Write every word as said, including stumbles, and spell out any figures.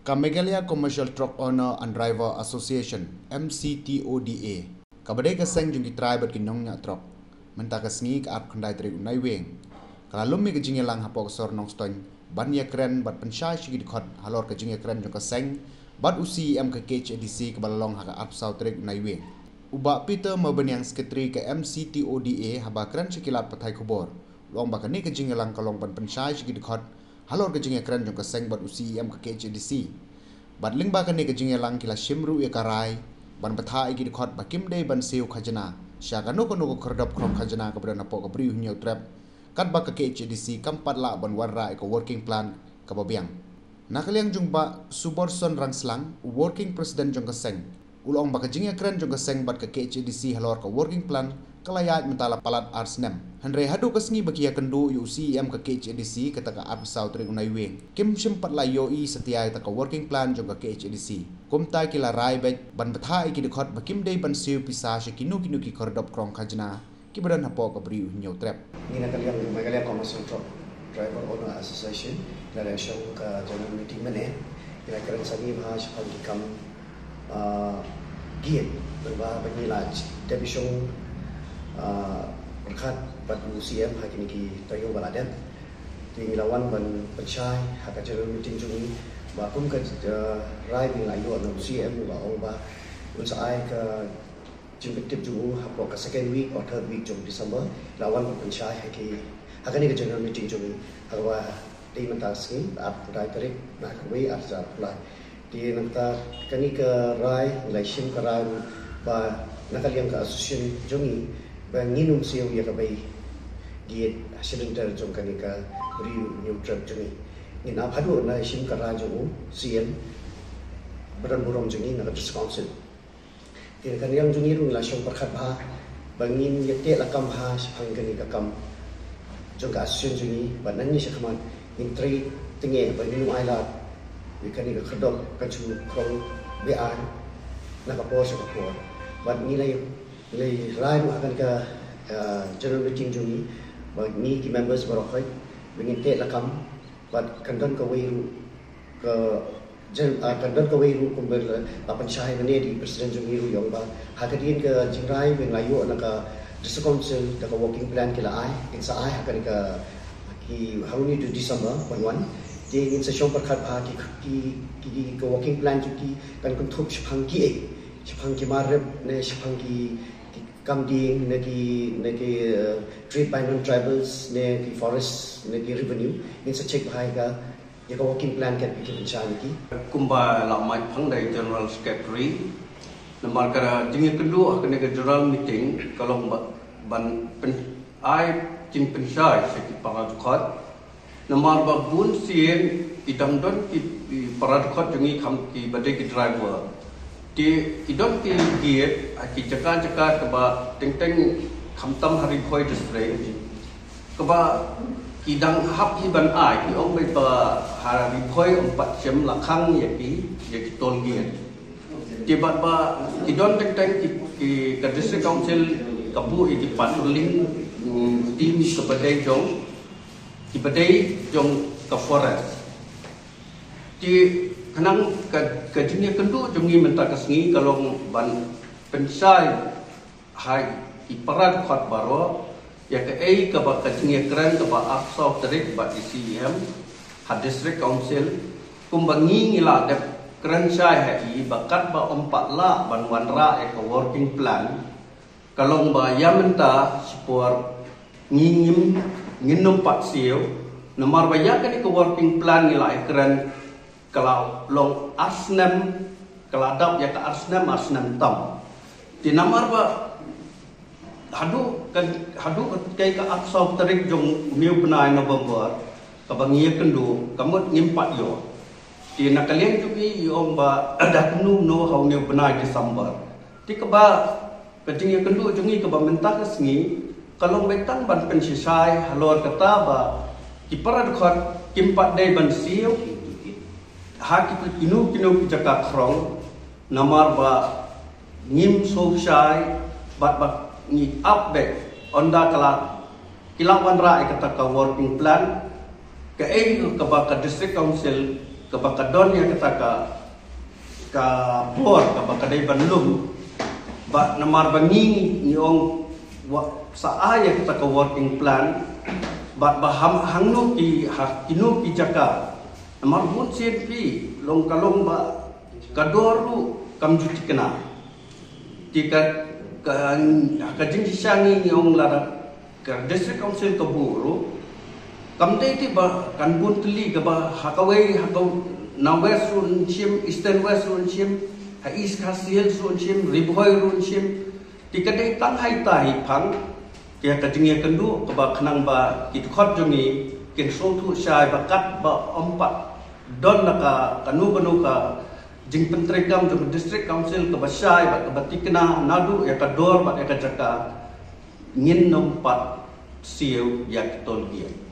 Ka Meghalaya Commercial Truck Owner and Driver Association, M C T O D A, kaba dei ka seng jong ki trai bad ki nongñiah trok, mynta ka sngi ka arphew khyndai tarik u Naiwieng, ka la lum ïa ka jingïalang hapoh ka sor Nongstoiñ ban ïakren bad pynshai sha ki dkhot halor ka jingïakren jong ka seng bad u C E M ka K H A D C kaba la long ha ka arphew saw tarik u Naiwieng. U Bah Peter Mawbaniang, Secretary ka M C T O D A, haba kren sha ki lad pathai khubor, u la ong ba kane ka jingïalang ka long ban pynshai sha ki dkhot halor ka jingïakren jong ka seng bad u C E M ka K H A D C. Bad lyngba kane ka jingïalang ki la shim ruh ïa ka rai ban bthah ïa ki dkhot ba kim dei ban siew khajna sha kano kano ka khyrdop khrong khajna kaba don hapoh ka Bri u Hynñiewtrep, katba ka K H A D C kam pat lah ban wanrah ïa ka working plan kaba biang. Na ka liang jong u Bah Suborson Rangslang, u Working President jong ka seng, u la ong ba ka jingïakren jong ka seng bad ka K H A D C halor ka working plan ka la ïaid mynta la palat ar snem. Hynrei haduh ka sngi ba ki ïakynduh ïa u C E M ka K H A D C, kata ka arphew saw tarik u Naiwieng, kim shym pat la ïohi satia ïa kata ka working plan jong ka K H A D C. Kumta ki la rai beit ban bthah ïa ki dkhot ba kim dei ban siew pisa sha kino kino ki khyrdop khrong khajna kiba don hapoh ka Bri u Hynñiewtrep. Ngi na ka liang Meghalaya Commercial Truck Driver Owner Association, ngi la dep shong ka general meeting mynne. Ngi la kren sani bha shaphang ki kam, ah, gate, ba, ba ngi la dep shong, ah, ryngkat bad u C E M ha kine ki taïew ba la dep. Te ngi la wan ban pynshai ha ka general meeting jong ngi ba kum ka, ah, rai ba ngi la ïoh na u C E M, u la ong ba un sa ai ka jingpyntip jong u hapoh ka second week or third week jong December, la wan ban pynshai ha ki, ha kane ka general meeting jong ngi, ha kaba dei mynta ka sngi, arphew khyndai tarik, na ka wei ar hajar arphew lai. Te nangta kane ka rai, ngi la shim ka rai ruh ba na ka liang ka association jong ngi, ba ngin ym siew ïa ka bei gate ha shilynter jong kane ka Bri u Hynñiewtrep jong ngi. Ngin ap haduh la shim ka rai jong u C E M, ba don burom jong ngi na ka District Council. Te na ka liang jong ngi ruh ngi la shong pyrkhat bha ba ngin ïateh lakam bha shaphang kane ka kam jong ka association jong ngi, bad nangne shakhmat ngin trei tyngeh ba ngin ym ailad ïa kane ka khyrdop ka jong u khrong be-aiñ na ka por sha ka por. Bad ngi la ïa, la ïa rai ruh ha kane ka, ah, general meeting jong ngi ba ngi ki members baroh khoit ba ngin teh lakam, bad kan don kawei ruh ka gen-, ah, kan don kawei ruh kumba la, la pynshai mynne da i president jong ngi ruh, i ong ba ha ka dien ka jingrai ba ngi la ïoh na ka District Council da ka working plan ki la ai, kin sa ai ha kane ka, ki, ha une u December ban wan. Te ngin sa shong pyrkhat ba ki, ki, ki, ki, ka working plan jong ki kan kynthup shaphang kiei, shaphang ki mar rep ne shaphang ki, ki kam dieng ne ki, ne ki, eh, trade by non-tribals ne ki forest ne ki revenue. Ngin sa check bha ïa ka, ïa ka working plan kat ba ki pynshai ïa ki. Kumba la mut phang da i General Secretary, namar ka jingïakynduh ha kane ka general meeting ka long ba, ban pyn-, ai jingpynshai sha ki para dkhot. Namar ba bun sien ki dang don ki, ki para dkhot jong ngi, kham ki ba dei ki driver. Te ki don ki gate ha ki jaka jaka kaba teng teng, khamtam ha Ri Bhoi District, kaba ki dang hap hi ban ai, ki ong beit ba ha Ri Bhoi ym pat shym la khang ïa ki, ïa ki toll gate. Te bad ba ki don teng teng ki, ki, ka District Council ka buh ïa ki patrolling, mm, team kaba dei jong, kiba dei jong ka forest. Te khnang ka, ka jingïakynduh jong ngi mynta ka sngi ka long ban pynshai ha ki para dkhot baroh ïa kaei kaba ka jingïakren kaba arphew saw tarik bad i C E M ha District Council, kumba ngi, ngi la dep kren shai ha i ba katba ym pat lah ban wanrah ïa ka working plan, ka long ba ïa mynta shipor ngi ngim, ngin ym pat siew, namar ba ïa kane ka working plan ngi la ïakren ka la long ar snem, ka la dap ïa ka ar snem, ar snem tam. Te namar ba haduh ka, haduh kaei ka arphew saw tarik jong une u bnai November, kaba ngi ïakynduh, ka mut ngim pat ïoh. Te na ka liang jong ngi i ong ba da kumno kumno ha une u bnai December. Te kaba, ka jingïakynduh jong ngi kaba mynta ka sngi ka long beit tang ban pynshai halor kata ba ki para dkhot kim pat dei ban siew ha ki, kino kino ki jaka khrong, namar ba ngim sngewsih shai bad ba ngi ap beit ynda ka la, ki la wanrah ïa kata ka working plan, kaei kaba ka District Council kaba ka don ïa kata ka ka bor kaba ka dei ban lum, ba namar ba ngi ngi ong wa sa ai ïa kata ka working plan, ba ba ham hangno ki ha kino ki jaka, namar bun sien phi long ka long ba ka dor ruh kam ju thikna. Te ka ka ka jingshisha ngi ngi ong lada ka District Council ka buh ruh, kam dei te ba kan bun tylli kaba ha kawei ha ka na West ruh yn shim, Eastern West ruh yn shim, ha East Khasi Hills ruh yn shim, Ri Bhoi ruh yn shim. Te ka dei tang ha ita hi phang, ïa ka jingïakynduh kaba khnang ba ki dkhot jong ngi kin sngewthuh shai ba kat ba ym pat don la ka kano kano ka jingpyntreikam jong ka District Council kaba shai ba kaba thikna naduh ïa ka dor bad ïa ka jaka, ngin ym pat siew ïa ki toll gate.